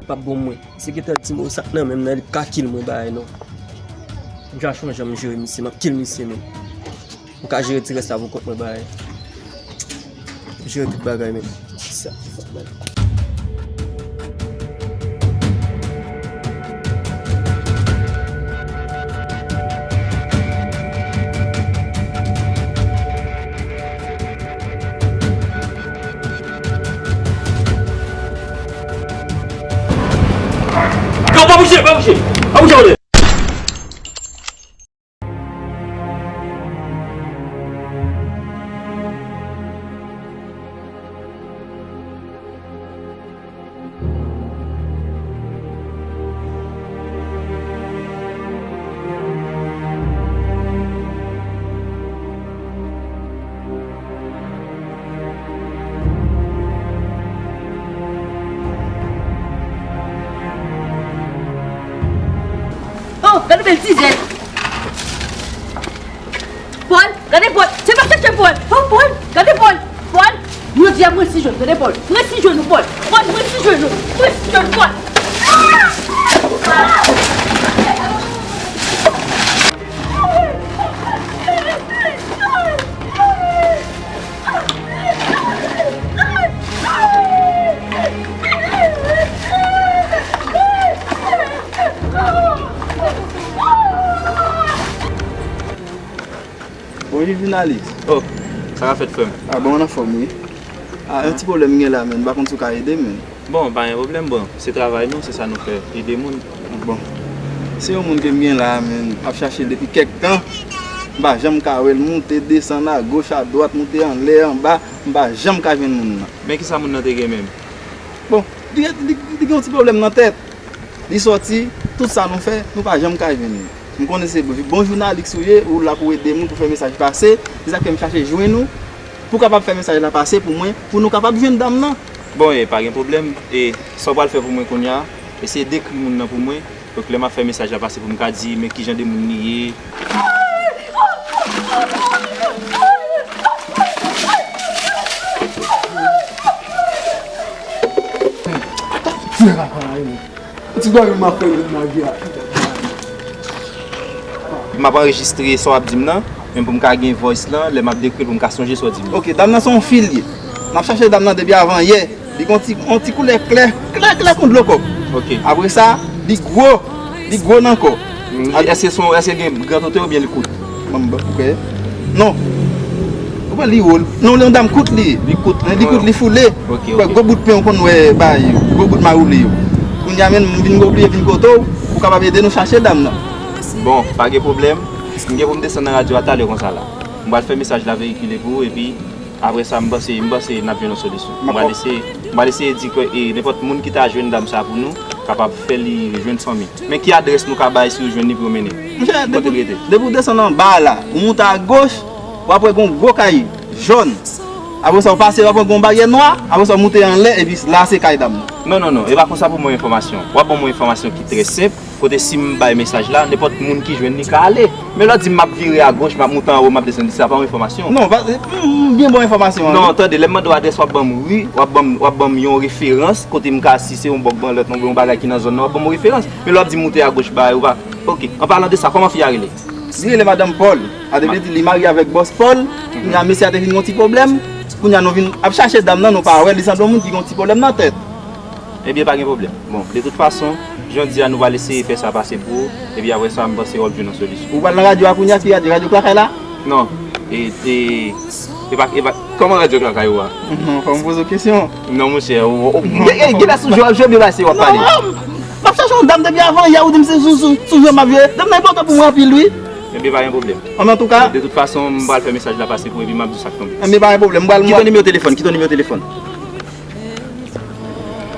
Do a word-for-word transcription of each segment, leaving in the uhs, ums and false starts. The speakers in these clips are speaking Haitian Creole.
p ap bon mwen. Se gentan di m sa k nan men m nan, li p ka kill mwen bagay non. M ja chonje m jere misye, m ap kill misye menm. M ka jere ti rès la pou kont mwen bagay. M jere tout bagay menm. Sa, sa, bagay. Yo, pa bouje, pa bouje. Pa bouje, pa bouje. Oh, gade bèl ti zèl. Paul, gade Paul. Se pa chèche Paul. Oh, Paul, gade Paul. Paul, jodi a mwen si jwenn, gade Paul. Mwen si jwenn ou, Paul. Paul, mwen si jwenn ou. Mwen si jwenn ou, Paul. Bonjou, jounalis. Oh, sa ka fèt, frè m? Ah, bon, anfòm, wi. Ah, yon ti pwoblèm m gen la, menn. M pa konn si w ka ede m, menn. Bon, pa gen pwoblèm, bon. Se travay nou, se sa nou fè, ede moun. Bon. Se yon moun ke m gen la, menn. M ap chache l depi kèk tan. M pa janm ka wè l moute, desann, agoch, adwat, moute anlè, anba. M pa janm ka jwenn moun nan. Men kisa moun nan te gen menm? Bon, li, li, li gen yon ti pwoblèm nan tèt. Li sòti, tout sa nou fè, nou pa janm ka jwenn li. M konnen se bon, bon jounalis ou ye, ou la pou ede moun, pou fè mesaj pase. Se sa k fè m chache jwenn ou, pou kapab fè mesaj la pase pou mwen, pou nou kapab jwenn dam nan. Bon, e pa gen pwoblèm. E sa w pral fè pou mwen kounye a, eseye dekri moun nan pou mwen. Donk, lè m ap fè mesaj la pase pou m ka di, men ki jan de moun li ye. Ti bagay m ap fè menm lage a. M ap anrejistre sa w ap di m nan, men pou m ka gen voice lan, lè m ap dekri l pou m ka sonje sa w di m nan. Ok, dam nan se yon fi l ye. M ap chache dam nan depi avan yè. Li gen yon ti, yon ti koulè klè, klè, klè kon dlo kòk. Ok. Apre sa, li gwo, li gwo nan kò. Mm, èske se yon, èske gen grantotè oubyen li kout? Ban m, ok. Non. Ou wè li wo. Non, li yon dam kout li ye. Li kout. Li kout, li foule. Ok, ok. Ou wè gwo bout pen ou konn wè bay yo. Gwo bout mawoule yo. Kounye a menm, m vin obliye vin kote w, pou w kapab ede nou chache dam nan. Bon, pa gen pwoblèm. M gen pou m desann nan radyo a talè konsa la. M pral fè mesaj la veyikile pou ou, epi apre sa, m panse, m panse n ap jwenn yon solisyon. M pral eseye, m pral eseye di ke, e, nenpòt moun ki ta jwenn dam sa pou nou, kapab fè li jwenn fanmi. Men ki adrès nou ka bay si w jwenn li pou w mennen l? Monchè, kote l rete? Depi w desann anba a la, ou moute agoch, w ap wè gon gwo kay jòn. Apre sa, w pase, w ap wè gon baryè nwa, apre sa, w moute anlè, epi la, se kay dam nan. Non, non, non, e pa konsa pou mwen enfòmasyon. W ap ban mwen enfòmasyon ki trè senp, kote si m bay mesaj la, nenpòt moun ki jwenn li ka ale. Men lè w di m m ap vire agoch, m ap moute anwo, m ap desann, sa pa yon enfòmasyon. Non, pa, m, m byen bon enfòmasyon an, non, wi. Tande, lè m mande w adrès, w ap ban m ri, w ap ban m, w ap ban m yon referans, kote m ka, si se yon bòk banlèt, yon bagay ki nan zòn nan, w ap ban m yon referans. Men lè w ap di m moute agoch, bay, ou pa, ok. An palan de sa, kòman fi a rele? Li rele madanm Paul. A te vle di li marye avèk bòs Paul. Kounye a mesye a te vin yon ti pwoblèm. Kounye a nou vin ap chache dam nan, nou pa wè, li sanble yon moun ki gen yon ti pwoblèm nan tèt. Ebyen, pa gen pwoblèm. Bon, de tout fason, jan w di a, nou pral eseye fè sa pase pou ou. Epi apre sa, m panse w ap jwenn yon solisyon. Ou pral nan radyo a kounye a, ki radyo? Radyo Krakay la? Non. E, e, e pa, e pa, kòman radyo Krakay ou a? Non, fò m poze w kesyon. Non, monchè, ou, ou, e, e, genlè sou jwe w ap jwe, oubyen se w ap pale? Non, m ap chache yon dam depi avan yè, ou di m se sou, sou, sou jwe m ap jwe. Dam nan enpòtan pou mwen anpil, wi. Ebyen, pa gen pwoblèm. An, antouka, de tout fason, m pral fè mesaj la pase pou ou, epi m ap di w sa k tonbe. Ebyen, pa gen pwoblèm. M pral, m pral. Kite nimewo telefòn, kite nimewo telefòn.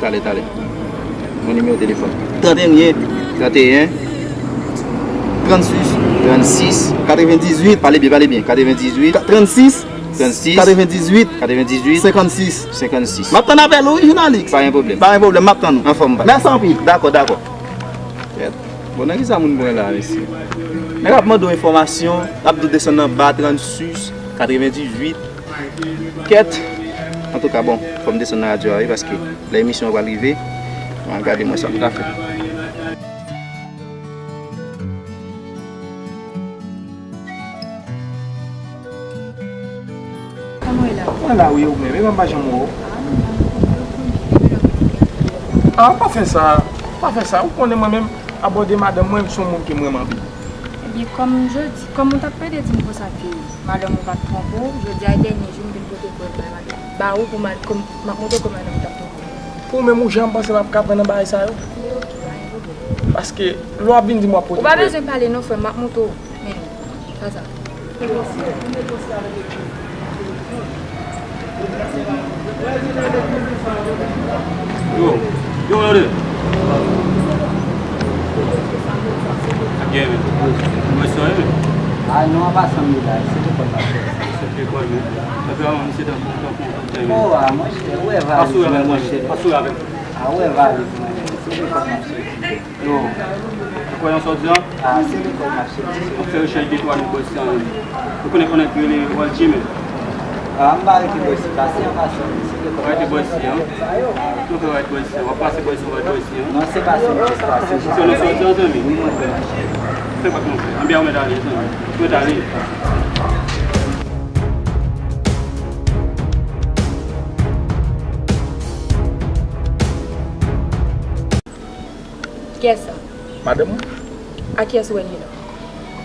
Talè, talè. Mon nimewo telefòn. Trannteyen. Trannteyen. Trannsis. Trannsis. Katrevendizuit. Pale byen, pale byen. Katrevendizuit. Trannsis. Trannsis. Katrevendizuit. Katrevendizuit. Senkannsis. Senkannsis. M ap tann apèl ou, wi, jounalis. Pa gen pwoblèm. Pa gen pwoblèm, m ap tann ou. Anfòm, papa. Mèsi anpil. Dakò, dakò. Kèt. Bon, nan kisa moun pran la, mesye? Nèg ap mande w enfòmasyon, l ap di w desann anba trannsis, katrevendizuit. Kèt! Antouka, bon, fò m desann nan radyo a, wi, paske lè emisyon an pral rive, An, gade mwen sa. Tout à fait. Kòman w ye la? Mwen la, wi, ou menm? Epa m pa janm wè w. Ah, pa fè sa. Pa fè sa. Ou konnen mwen menm, abòde madanm mwen, m se yon moun ke m renmen anpil. Ebyen, kòm jodi, kòm ou t ap plede di m konsa ke madanm ou pa t twonpe w, jodi a e dènye jou m vin pote prèv bay madanm, ba ou pou ma-, kòm, m ap montre w ke madanm ou t ap twonpe w. Pou ou menm, ou janm panse m ap ka pran nan bagay sa yo? Li oke, pa gen pwoblèm. Paske, lè w ap vin di m w ap pote prèv. Ou pa bezwen pale non, frè m, m ap montre w. Men, sa sa. Yo, yo, yo, de. Sa gen, men. Mwen sou, men. Ah, non, an pasan m ye la, se lekòl m ap fè. Se lekòl, men. Sa fè, an, se tan, tan, tan, tan, men. Oh, ah, monchè, ou wè valiz mwen, monchè. Pase avèk mwen, pase avèk mwen. Ah, ou wè valiz mwen, men. Se lekòl m ap soti. Yo, ou kwè nan sa w di an? Ah, se lekòl m ap soti. Ou fè rechèch de twa nèg bòs isit an menm. Ou konnen, konnen ki rele Waltye menm? Ah, m pa rete bò isit la, se an pasan, se lekòl. Ou pa rete bò isit an? Ou fè rete bò isit an? W ap pase bò isit an, w ap bò isit an? Non, se pa se bò isit la, se jis. Se nan sa w di an, zanmi? Wi, mwen kwè nan sa. Fè pa konfyans. Anbyen, ou mèt ale, zanmi. Ou mèt ale. Kiyès sa? Madanm mwen. A kiyès ou wè li la?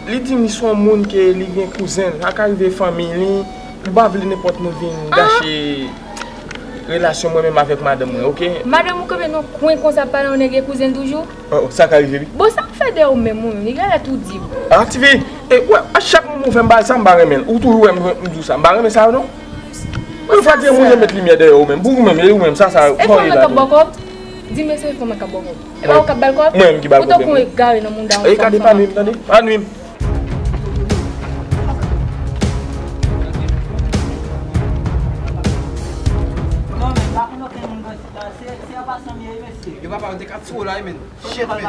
Li di m li se yon moun ke li gen kouzen l, sa ka rive fanmi li, m pa vle nenpòt moun vin gache relasyon mwen menm avèk madanm mwen, oke? Madanm ou kanpe nan kwen konsa ap pale yon nèg e kouzen l toujou? Oh, oh, sa ka rive wi. Bon, sa w fè dèyè w menm ou menm, li genlè tou di w. Ah, tifi, e, wè, a chak moman ou fè m bagay sa, m pa renmen l. Ou toujou wè m, m di w sa, m pa renmen sa yo non. Ou fatige moun yo met limyè dèyè w menm, pou ou menm, e ou menm, sa, sa, e fanm nan k ap ba w kòb? Di m se fanm nan k ap ba w kòb. E pa ou k ap ba l kòb? Mwen menm ki ba l kòb. Ou tankou egare nan mouda yon fanm. E gade, pa nwi m, tande. Pa nwi m. Non, men, pa konn okenn moun isit la. Se, se an pasan m ye, mesye. Yo, papa, yo te ka tiye w la, wi, men. Shit, man.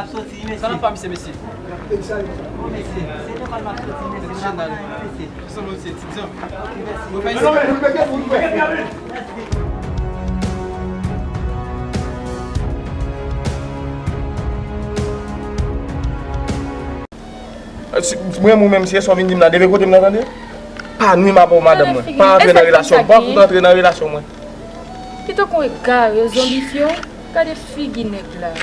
Sa nan fami se mesye. Bon, mesye, se lekòl m ap soti, mesye. M ap pran yon mesye. Kisa nou se ti jan? Ou fè isi. Mwen, ou menm, se sa w vin di m la, depi kote m nan, tande? Pa nwi m apa w madanm mwen. Pa antre nan relasyon m. Pa fout antre nan relasyon mwen. Ki tankou egare, zonbifye w. Gade figi nèg la.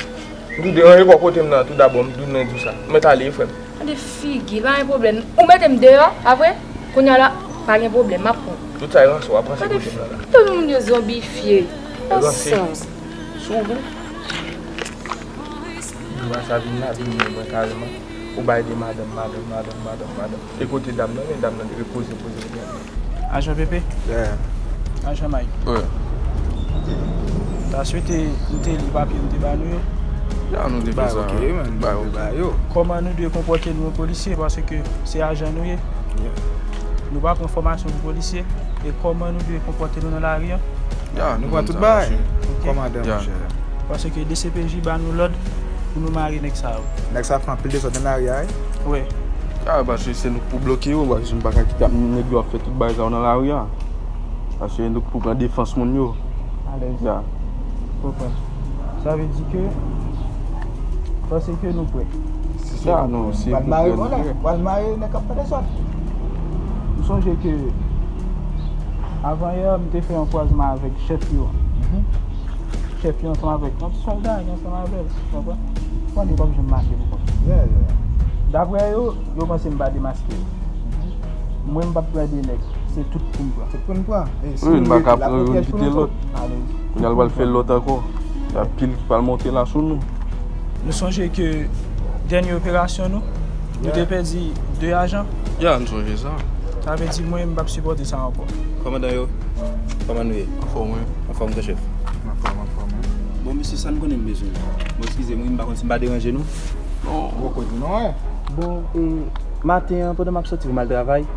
M tou de, e bò kote m nan, tou dabò, m tou mèt di w sa. M mèt ale, frè m. Gade figi, pa gen pwoblèm. Ou mete m deyò, apre, kounye a la, pa gen pwoblèm, m ap pran. Tout sa e ranse, w ap ranse kote m nan la. Tout moun yo zonbifye. Ranse. Sou ou menm. Jou a sa vin la, vin mwen kareman. Ou bay de madanm, madanm, madanm, madanm, madanm. E kote dam nan, men dam nan te repoze, poze, poze. Ajan Pepe? Yeah. Ajan Mike? Wi. Ta swete nou te li papye nou te ba nou yo? Ya, nou te fè sa. Ba yo. Kòman nou dwe konpòte nou an polisye? Paske se ajan nou ye. Yeah. Nou pa pran fòmasyon pou polisye. E kòman nou dwe konpòte nou nan lari an? Ya, nou pran tout bagay. Ok. Kòmandan, monchè. Paske D C P J ba nou lòd pou nou mare nèg sa yo. Nèg sa ap fè anpil dezòd nan lari a, wi. Wi. A, paske se nou k pou bloke yo, paske m pa ka kite nèg yo ap fè tout bagay sa yo nan lari a. Paske nou k pou pran defans moun yo. Alèz. Ya. Konprann. Sa vle di ke, panse ke nou prè. Si se nou, nou prè. Pral mare, vwala, pral mare nèg k ap fè dezòd. M sonje ke avan yè, m te fè yon kwazman avèk chèf yo. Mhm. Chèf yo ansanm avèk yon ti sòlda ki ansanm avè l, ou konprann? Ou konn yo p ap janm mache pou kont yo. Yeah, yeah. Daprè yo, yo panse m pa demaske yo. Mwen, m p ap pran de nèg, se tout pou m pran. Tout pou m pran. Wi, nou pa ka pran youn kite lòt. Kounye a l pral fè lòt ankò. Y a pil ki pral monte la sou nou. Nou sonje ke dènye operasyon nou, nou te pèdi de ajan. Ya, nou sonje sa. Sa vle di mwen, m p ap sipòte sa ankò. Kòmandan yo, kòman nou ye? Anfòm, wi. Anfòm, gran chèf. Anfòm, anfòm, wi. Bon, mesye, sa n konnen m bezwen la. Bon, eskize m, wi, m pa konn si m pa deranje nou. Non. Bon, e, maten an, pandan m ap soti pou m al travay,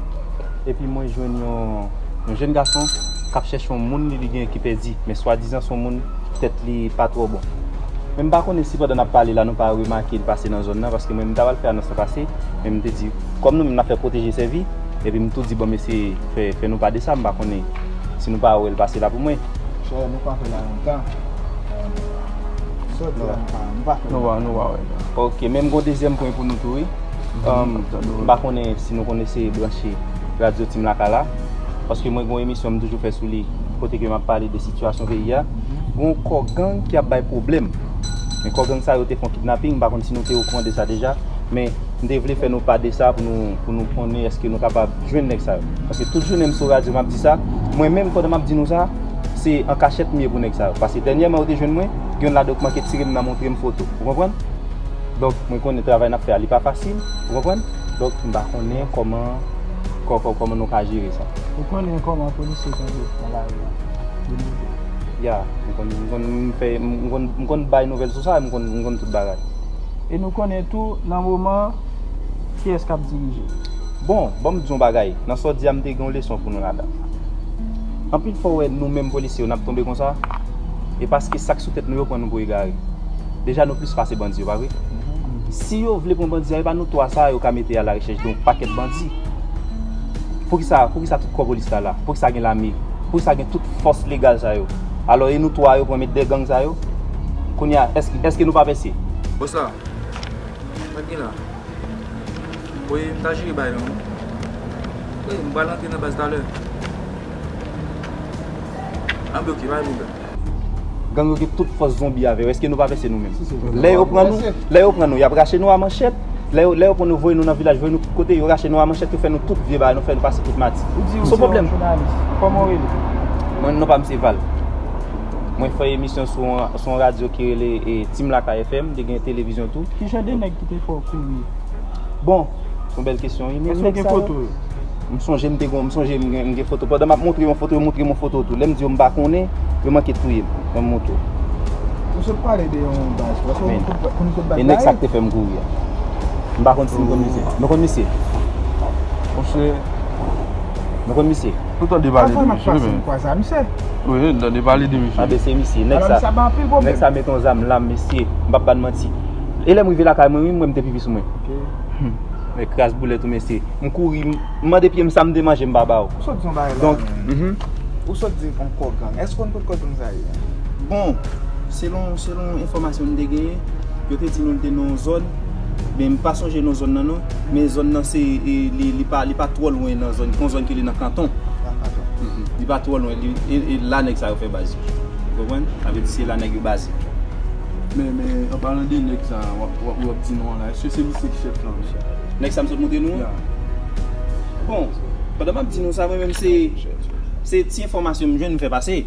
epi mwen jwenn yon, yon jèn gason k ap chèche yon moun li, li gen ki pèdi, men swadizan se yon moun tèt li pa twò bon. Men m pa konnen si pandan n ap pale la, nou pa remake l pase nan zòn nan, paske mwen, m ta pral fè anons lan pase, men m te di, kòm nou menm n ap fè pwoteje sèvi, epi m tou di, bon, mesye, fè, fè nou pa de sa, m pa konnen si nou pa wè l pase la pou mwen. Monchè, nou kanpe la lontan. Nou pa, nou pa fè. Nou pa, nou pa wè sa. Ok, men m gen yon dezyèm pwen pou nou tou, wi. Um, m pa konnen si nou konn eseye branche radyo Team Laka la. Paske mwen gen yon emisyon m toujou fè sou li, kote ke m ap pale de sitiyasyon peyi a. Gen yon kò gang ki ap bay pwoblèm. Men kò gang sa yo te fè yon kidnaping, m pa konn si nou te okouran de sa deja. Men m te vle fè nou pa de sa pou nou, pou nou konnen èske nou kapab jwenn nèg sa yo. Paske tout jounen m sou radyo m ap di sa, mwen menm pandan m ap di nou sa, se an kachèt m ye pou nèg sa yo. Paske dènyèman yo te jwenn mwen, gen youn ladan yo k manke tire m nan montre m foto. Ou konprann? Donk, mwen konnen travay n ap fè a, li pa fasil. Ou konprann? Donk, m pa konnen kòman, kò-, kò-, kòman nou ka jere sa. Ou konnen kòman polisye tonbe nan lari a, de nos jours. Ya, m konn, m konn, m fè, m konn, m konn bay nouvèl sou sa, m konn, m konn tout bagay. E nou konnen tou, nan moman, kiyès k ap dirije? Bon, ban m di yon bagay. Nan sa w di a, m te gen yon leson pou nou ladan. Anpil fwa, w wè nou menm polisye yo, n ap tonbe konsa, e paske sa k sou tèt nou yo pran nou pou egare. Deja, nou plis pase bandi yo, pa vre? Si yo vle pran bandi a, e pa nou twa sa yo ka mete a la rechèch de yon pakèt bandi. Poukisa, poukisa tout kò polis la la? Poukisa gen lame? Poukisa gen tout fòs legal sa yo? Alò, e nou twa yo pran met dèyè gang sa yo? Kounye a, èske, èske nou pa pèse? Bòs la, sa k gen la? Wi, m ta jere bagay la, wi. Wi, m pral antre nan baz talè. Anben, ok, pa gen pwoblèm. Gang yo gen tout fòs zonbi avè yo. Èske nou pa pèse nou menm? Lè yo pran nou, lè yo pran nou, y ap rache nou a manchèt. Lè yo, lè yo pran nou, voye nou nan vilaj, voye nou tout kote, yo rache nou a manchèt, yo fè nou tout vye bagay, nou fè nou pase tout mati. Ou di ou se yon jounalis. Kòman w rele? Mwen, non pa m se Val. Mwen fè emisyon sou yon, sou yon radyo ki rele, e, Team Lakay F M, te gen televizyon tou. Ki jan de nèg ki te fè w kouri? Bon, se yon bèl kesyon, wi, men nèg sa yo. Èske w gen foto yo? M sonje m te gon, m sonje m gen, m gen foto. Pandan m ap montre yon foto, yo montre m yon foto tou. Lè m di yo m pa konnen, yo manke touye m. Ban m montre w. Ou sot pale de yon baz. Paske ou konn tout, konn tout baz la. E nèg sa k te fè m kouri a. M pa konn si nou konn misye. Nou konn misye? Monchè. Nou konn misye? Nou tande pale de misye, men. Wi, nou tande pale de misye. Anben, se misye. Nèg sa, nèg sa met yon zam la, mesye. M p ap ba n manti. E lè m rive lakay mwen, wi, m wè m te pipi sou mwen. Men kras boulèt ou, mesye. M kouri, m, m mande pye m sa m te manje, m pa ba w. Ou sot di yon bagay la, donk, menm. Ou sot di yon kò gang. Èske w konn kot kò gang sa ye? Bon, selon, selon enfòmasyon m te genyen, yo te di nou l te nan yon zòn, men m pa sonje non zòn nan, non. Men zòn nan se, e, li, li pa, li pa twò lwen nan zòn, yon zòn ki li nan kanton. Nan kanton. Li pa twò lwen, li, e, e la nèg sa yo fè baz yo. Ou konprann? Sa vle di se la nèg yo baze. Men, men, an palan de nèg sa, w ap, w ap, w ap di non an la, èske se misye ki chèf lan, mesye? Nèg sa m sot montre nou an? Bon, pandan m ap di nou sa, mwen menm se, se ti enfòmasyon m jwenn m fè pase.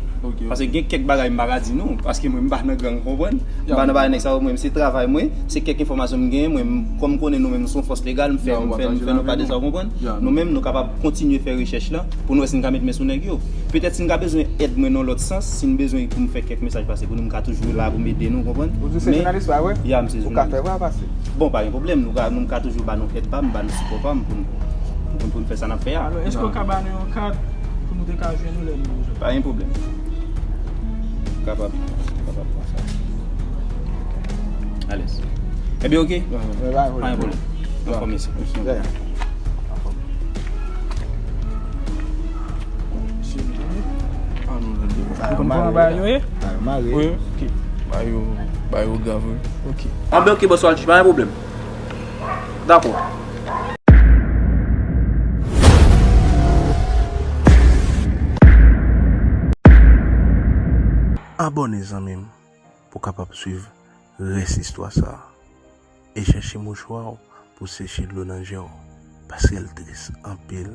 Paske gen kèk bagay m pa ka di nou, paske mwen m pa nan gang, konprann? M pa nan bagay nèg sa yo, mwen se travay mwen, se kèk enfòmasyon m genyen, mwen, kòm m konnen nou menm nou se yon fòs legal, m fè, m fè, m fè nou pa de sa, konprann? Nou menm nou kapab kontinye fè rechèch lan pou nou wè si n ka met men sou nèg yo. Petèt si n ka bezwen èd mwen nan lòt sans, si n bezwen pou m fè kèk mesaj pase pou nou, m ka toujou la pou m ede nou, konprann? Ou di se jounalis pa vre? Ya, m se jounalis. Ou ka fè vwa pase. Bon, pa gen pwoblèm, nou ka, nou ka toujou ba nou èd pa m, ba nou sipò pa m pou n, pou n, pou n fè sa n ap fè a. Alò, èske w ka ba nou yon kat pou nou te ka jwenn ou lè nou bezwen? Pa gen pwoblèm. Kapab, kapab pran sa. Alèz. Ebyen, ok. Pa gen pwoblèm. Anfòm, mesye. Ou konn kòman bagay yo ye? Wi, ok. Bagay yo, bagay yo grav, wi. Ok. Anben, ok, bòs, w al chita, pa gen pwoblèm. Dakò. Abòne, zanmi m, pou w kapab swiv rès istwa sa a. E chèche mouchwa w pou seche dlo nan je w, paske l tris anpil.